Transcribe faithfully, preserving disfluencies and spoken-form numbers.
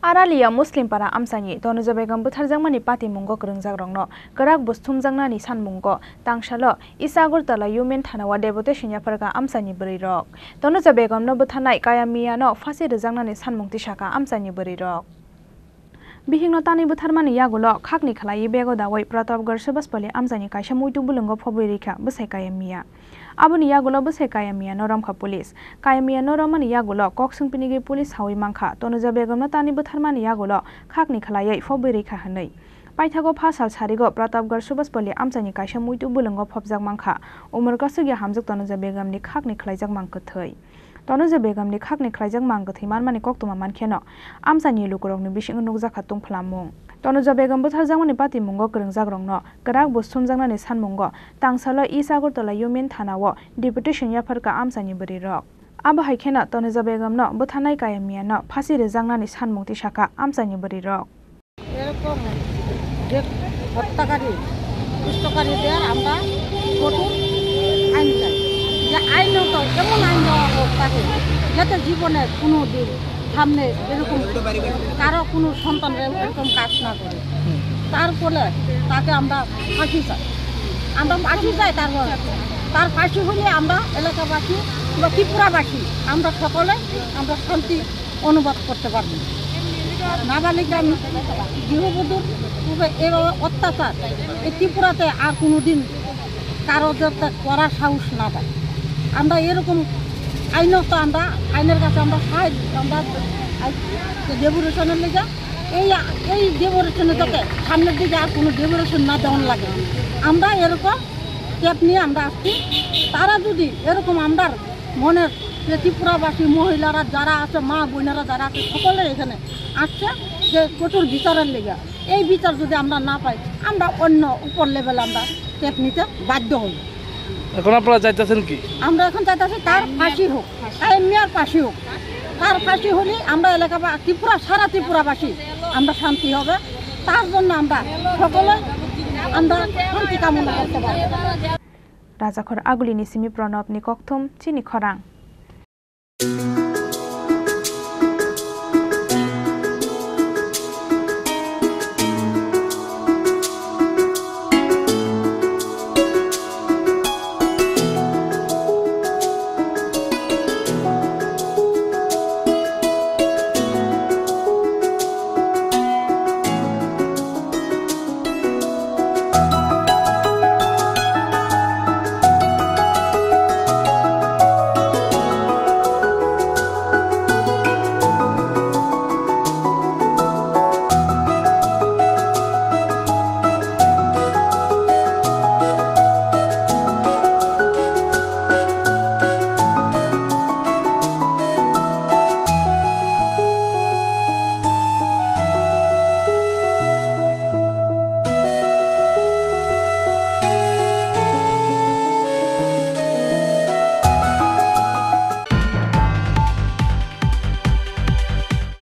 Aralia Muslimpara amchaini Tonuja Begum butharjakmani patimungo kwrwngjakrokno kwrak buj thumjaknani sanmungo tangsalo East Agartala Union Thanao deputation yapharkha amchaini bwrwirok. Tonuja Begumno butharnai Kayam Miyano phasi rwjaknani sanmung tisakha amchaini bwrwirok. Bihikno tanwi butharmani yagulo khakni khlaiwi bego dawi Pratapgarh Subhaspally amchaini kaisa muitu bwlwngo phobwi rikha bwsai Kayam Miya. Aboni yagulo bwsai Kayam Miyano romkha police. Kayam Miyano romani yagulo kok swngpinigwi police sawi mankha Tonuja Begumno tanwi butharmani yagulo khakni khlaiwi phobwi rikha hwnwi. Paithago pha sal sarigo Pratapgarh Subhaspally amchaini kaisa muitu bwlwngo phobjak mankha. Umor kwswkya hamjwk Tonuja Begumni khakni khlaijak mang kwthwi. Tonuja Begumni khakni khlaijak mang kwthwi manmani koktwma mankheno amchaini lukurokni bisingo nukjakha tungphlamung. Tonuja Begum butharjakmani patimungo kwrwngjakrokno kwrak buj thumjaknani sanmungo tangsalo East Agartala Union Thanao deputation yapharkha amchaini bwrwirok. Abo hai kheno Tonuja Begumno butharnai Kayam Miyano phasi rwjaknani sanmung tisakha amchaini bwrwirok. এরকম যে হত্যাকারী, দুষ্টকারীদের আমরা কঠোর আইন চাই। যে আইন তো এমন আইন দেওয়া হোক তাকে, যাতে জীবনে কোনো দিন সামনে এরকম কারো কোনো সন্তানরা এরকম কাজ না করে। তার ফলে তাকে আমরা ফাঁসি চাই, আমরা ফাঁসি চাই। তার ফলে তার ফাঁসি হলে আমরা এলাকাবাসী বা ত্রিপুরাবাসী আমরা সকলে আমরা শান্তি অনুভব করতে পারবো। নাবালিকা গৃহবধূর উপরে এভাবে অত্যাচার এই ত্রিপুরাতে আর কোনোদিন কারো যাতে করার সাহস না পায়। আমরা এরকম আইনত তো আমরা আইনের কাছে আমরা সাহায্য, আমরা ডেপুটেশনের লেগে এই, এই ডেপুটেশনে যাতে সামনের দিকে আর কোনো ডেপুটেশন না দেওয়ান লাগে। আমরা এরকম স্টেপ নিয়ে আমরা আসছি। তারা যদি এরকম আমরার মনের যে ত্রিপুরাবাসী মহিলারা যারা আছে, মা বোনেরা যারা আছে, সকলে এখানে আসছে যে কঠোর বিচারের লেগে। এই বিচার যদি আমরা না পাই, আমরা অন্য উপর লেভেলে আমরা স্টেপ নিতে বাধ্য হই। এখন আপনারা চাইতেছেন কি? আমরা এখন চাইতেছি তার ফাঁসি হোক, কায়েম মিয়ার ফাঁসি হোক। তার ফাঁসি হলে আমরা এলাকা বা ত্রিপুরা, সারা ত্রিপুরাবাসী আমরা শান্তি হবে। তার জন্য আমরা সকলে আমরা শান্তি কামনা করতে পারি। Rajakhor Agulini simi Pranabni kokthum chini khorang.